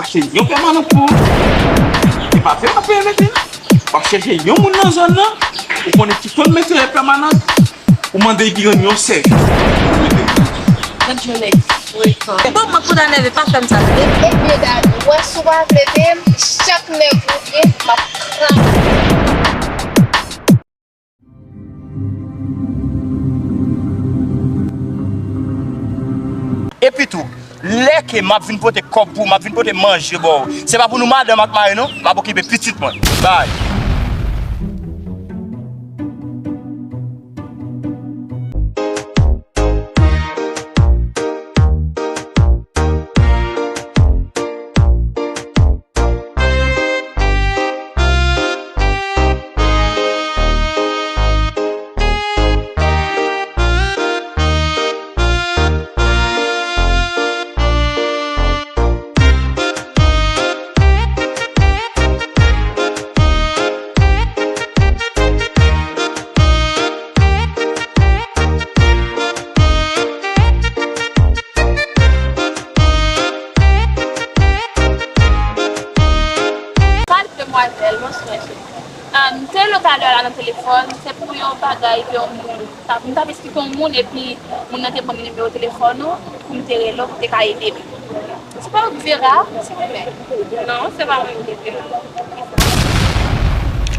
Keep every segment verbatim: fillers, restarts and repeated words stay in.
Achte yon pèmanan pou ou. E pa fè w ap mete. W ap chèche yon moun nan zòn nan, ou konnen ki konn mete pèmanan, ou mande li rann yon sèvis. Gad yon nèg frekan. Bon, mwen konn nève, pa fè m sa, tande. Ebyen, Dani, wè si w pa vle peye m, chak nèg ou ye, m ap kraze. Epi tou, lè ke m ap vin pote kòb pou ou, m ap vin pote manje ba w, se pa pou nou madanm ak mari non, m ap okipe pitit mwen. Bay. Salut demwazèl, bonswa cheri. Ah, m te rele w talè a la nan telefòn, se pou yon bagay ke yon moun, m t ap esplike yon moun, epi moun nan te ban m nimewo telefòn ou, pou m te rele w, pou w te ka ede m. Se pa ou ki Vera, silvouplè? Non, se pa mwen ki Vera.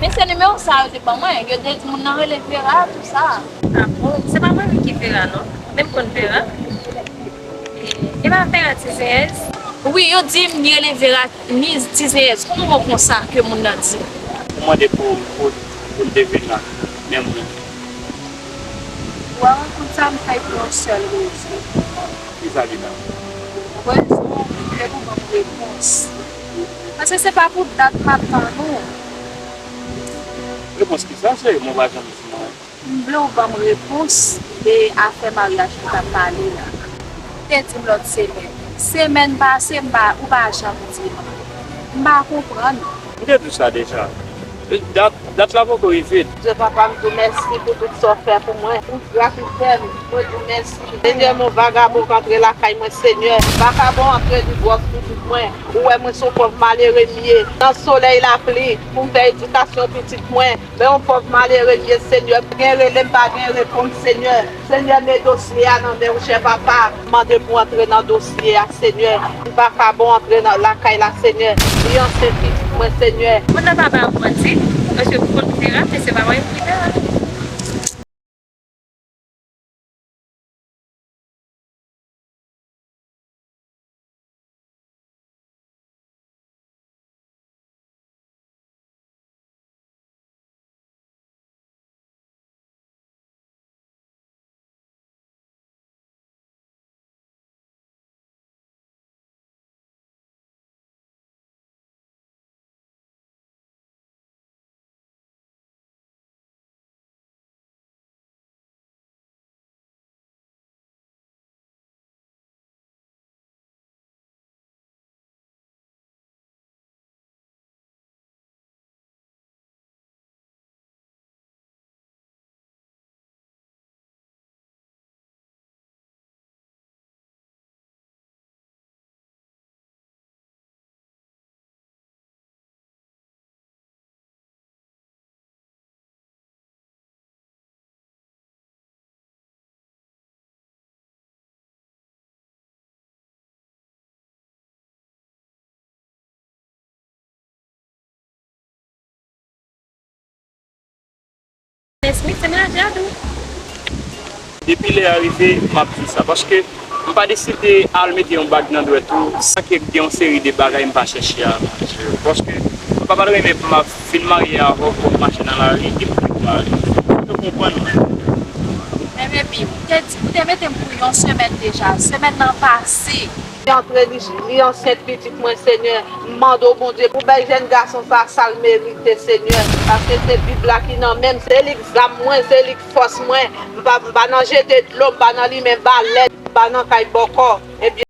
Men se nimewo sa yo te ban mwen, yo te di moun nan rele Vera, tou sa. Ah bon? Se pa mwen menm ki Vera, non. Men m konn Vera. E, e pa Vera Tizeyèz? Wi, yo di m li rele Vera Niz Tizeyèz. Kòman w konsa ke moun nan di m? Ou mande pou, pou, pou l te vin la, menm mwen. Ou wè rankont sa m fè pou yon sèl rezon. Kisa ki sa? Rezon an, pou w ban m repons. Paske se pa pou dat m ap tann ou. Repons kisa, cheri? Mwen pa janm di non. M vle w ban m repons de afè maryaj nou t ap pale a. Ou te di m lòt semèn. Semèn pase, m pa, ou pa janm di m. M pa konprann. M te di w sa deja. Dat, dat la poko rive. Dye papa, m di w mèsi pou tout sa w fè pou mwen. Pou gras ou fè m, mwen di w mèsi. Senyè, men yon vagabon k antre lakay mwen, Senyè. Vagabon antre di dwòg sou pitit mwen. Ou wè mwen se yon pòv malere m ye. Nan solèy lapli, pou m fè edikasyon pitit mwen. Men yon pòv malere m ye, Senyè. Pa gen rele m, pa gen repons, Senyè. Senyè, men dosye a nan men w, chè papa. M mande pou w antre nan dosye a, Senyè. Vagabon antre nan lakay la, Senyè. Li ansent pitit mwen, Senyè. Moun nan pa ba ou manti, paske ou konn Vera, men se pa mwen ki Vera. Nesmy, se menaj Jadou. Depi lè a rive, m ap di sa, paske m pa deside al mete yon bag nan dwèt ou san ke gen yon seri de bagay m pa chèche a. Paske m pa pral renmen pou m ap fin marye avè w, pou m mache nan lari, epi pou m ale. Ou konprann mwen? Men baby, ou te di, ou te mete m pou yon semèn deja. Semèn nan pase. Li antre, li, li ansent pitit mwen, Senyè. M mande w, Bondye, pou bay jèn gason sa, sa l merite, Senyè. Paske se Bib la ki nan men m, se li k zam mwen, se li k fòs mwen. M pa, m pa nan jete dlo, m pa nan limen balèt, m pa nan kay bòkò. Ebyen,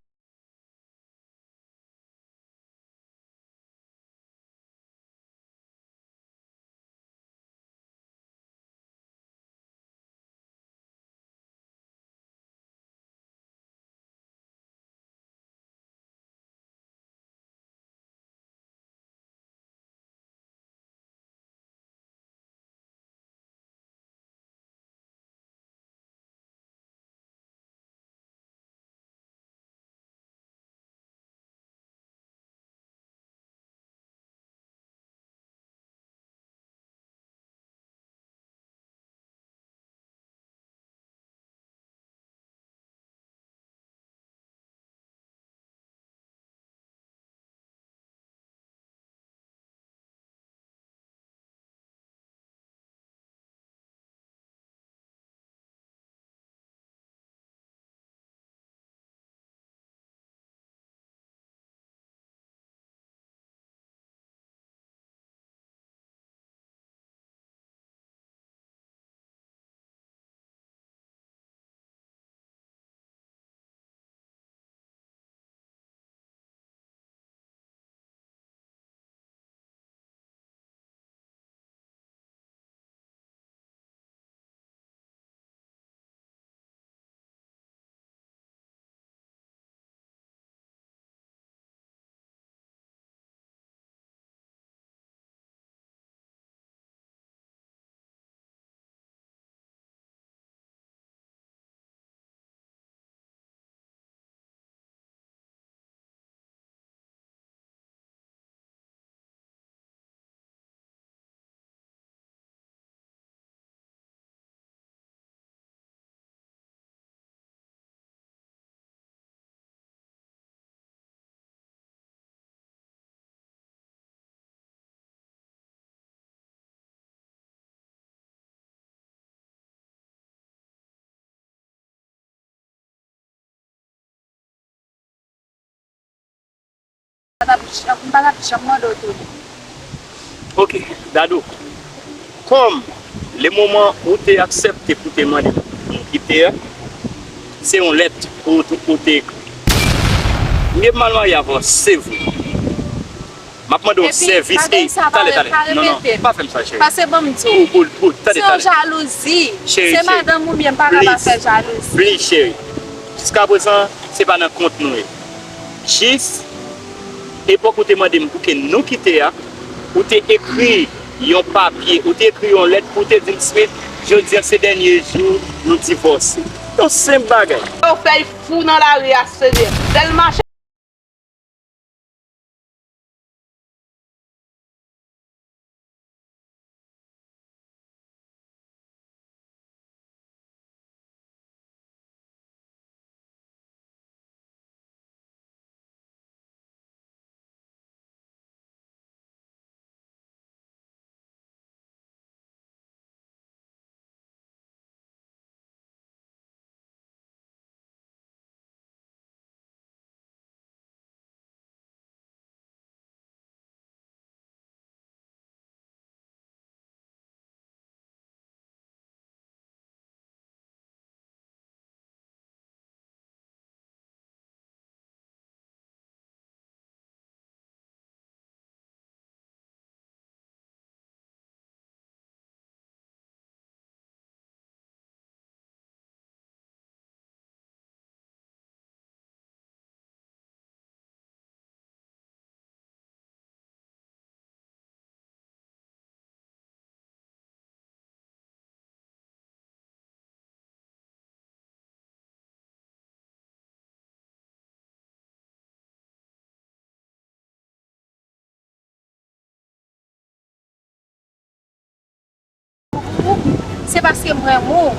pa t ap janm, m pa t ap janm mande w tounen. Ok, Dadou. Kòm le moman ou te aksepte pou te mande m pou m kite a, se yon lèt ou, ou te ekri. M gen mal marye avè w, se vre. M ap mande w sèvis. Epi bagay sa pa, talè, talè, pa repete. Non, non, pa fè m sa, cheri. Pase ban m di w. Ou, ou, ou, talè, talè. Se yon jalouzi. Cheri, se madanm ou byen, m pa ka pa fè jalouzi. Please, cheri. Jiskaprezan, se pa nan kont nou ye. Jis epòk ou te mande m pou ke nou kite a, ou te ekri yon papye, ou te ekri yon lèt pou w te di m, Smith, jodi a se dènye jou nou divòse. Yon senp bagay. Yo fè y fou nan lari a, Senyè. Lè l mache. Se paske m renmen w.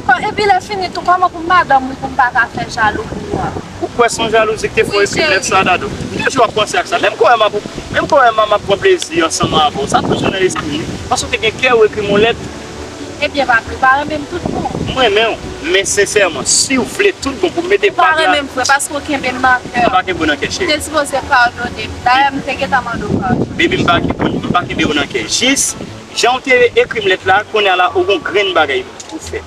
Kò, epi lè fini tou, kòman pou madanm ou pou m pa ka fè jalou pou ou a? Ou kwè se yon jalouzi ki te fè w ekri lèt sa, Dadou? Toujou ap panse ak sa. Menm kwè m ap, menm kwè m ap pran plezi ansanm avè w. Sa toujou nan lespri m. Paske w te gen kè w ekri m yon lèt. Ebyen, papi, ou pa renmen m tout bon. M renmen w, men sensèman, si w vle tout bon pou mete bag la. Ou pa renmen m vre, paske w kenbe m nan kè. M pa kenbe w nan kè, cheri. Ou te sipoze padone m. Dayè, m te gentan mande w padon. Baby, m pa kenbe, m pa kenbe w nan kè. Jis, jan w te ekri m lèt la, kounye a la, ou gon grenn bagay pou w fè.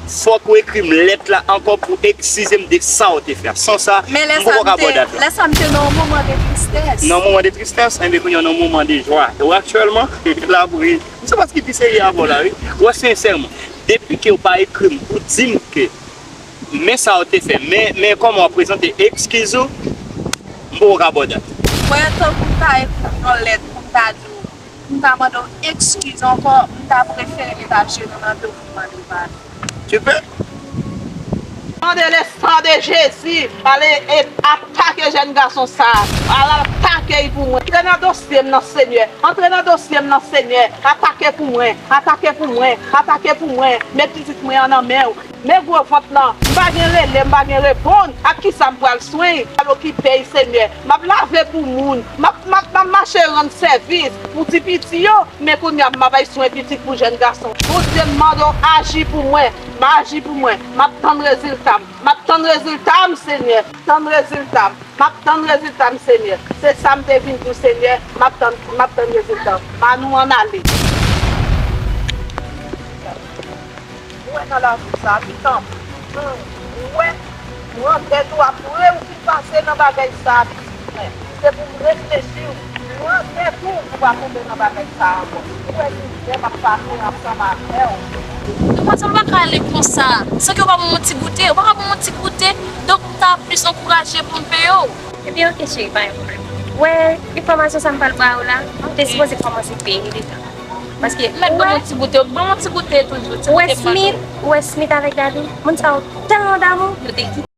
Fòk ou ekri m lèt la ankò pou w eskize m de sa w te fè a. San sa, m poko ka ba w dat la. Men lè sa m te, lè sa m te nan yon moman de tristès. Nan yon moman de tristès, enben kounye a nan yon moman de jwa. E w aktyèlman, la pou ri. M se pati ki pi serye avè w la, wi. Wè, sensèman, depi ke w pa ekri m pou di m ke men sa w te fè, men, men kòman w ap prezante eskiz ou, m poko ka ba w dat. Mwen, tankou m ta ekri w yon lèt pou m ta di w, m ta mande w eskiz ankò, m ta prefere met ajenou nan do w pou m mande w padon. Sipè. Mande le san de Jezi, ale e atake jèn gason sa a, al atake l pou mwen. Antre nan dosye m nan, Senyè. Antre nan dosye m nan, Senyè. Atake pou mwen. Atake pou mwen. Atake pou mwen. Met pitit mwen an nan men w. Men gwo vant lan. M pa gen rele, m pa gen reponn. Ak kisa m pral swen? Al okipe y, Senyè. M ap lave pou moun. M ap, m ap, m ap mache rann sèvis pou ti piti yo. Men kounye a, m ap al swen pitit pou jèn gason. Bondye, m mande w aji pou mwen. M aji pou mwen. M ap tann rezilta m. M ap tann rezilta m, Senyè. Tann rezilta m. M ap tann rezilta m, Senyè. Se sa m te vin di w, Senyè. M ap tann, m ap tann rezilta m. Manou, ann ale. Ou wè nan lavi sa, pitan. Ou wè, grandèt ou ap pre ou fin pase nan bagay sa, pitit mwen. Se pou m reflechi w. Grandèt ou, ou pa tonbe nan bagay sa ankò. Ou wè mizè m ap pase ansanm avè w. Manman, sa m pa ka ale konsa. San ke w pa ban m yon ti goute, ou pa ka ban m yon ti goute. Donk, m ta plis ankouraje pou m peye w. Ebyen, oke, cheri, pa gen pwoblèm. Ou wè enfòmasyon sa m pral ba ou la, ou te sipoze kòmanse peye li deja. Paske, mèt ban m yon ti goute, ban m yon ti goute toujou, ti goute m ban nou. Ou wè Smith, ou wè Smith avèk Dadou, moun sa yo tèlman damou, yo te kite.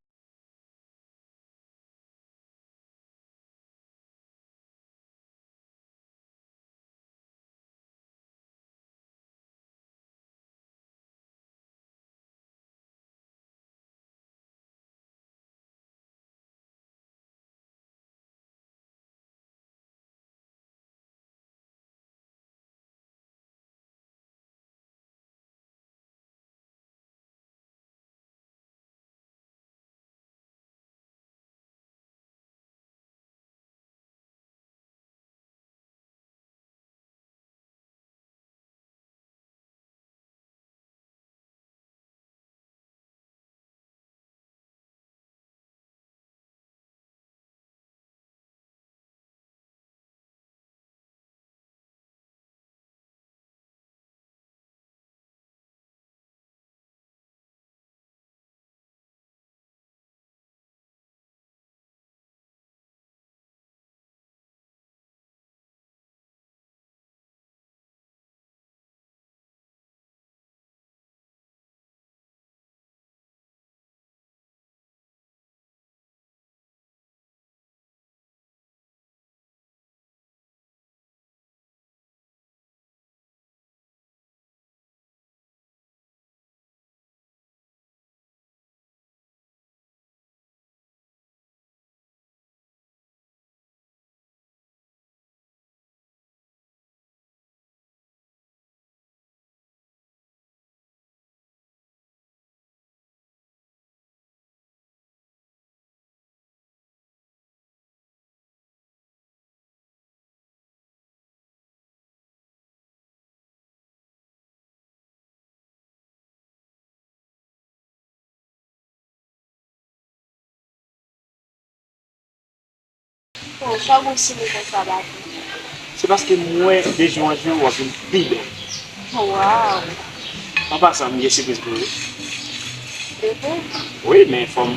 Oh, sa w gon souri konsa, papi? Se paske m wè de jou an jou w ap vin pi bèl. Oh, wow. An pasan, m gen sipriz pou ou. Bebe? Wi, men fò m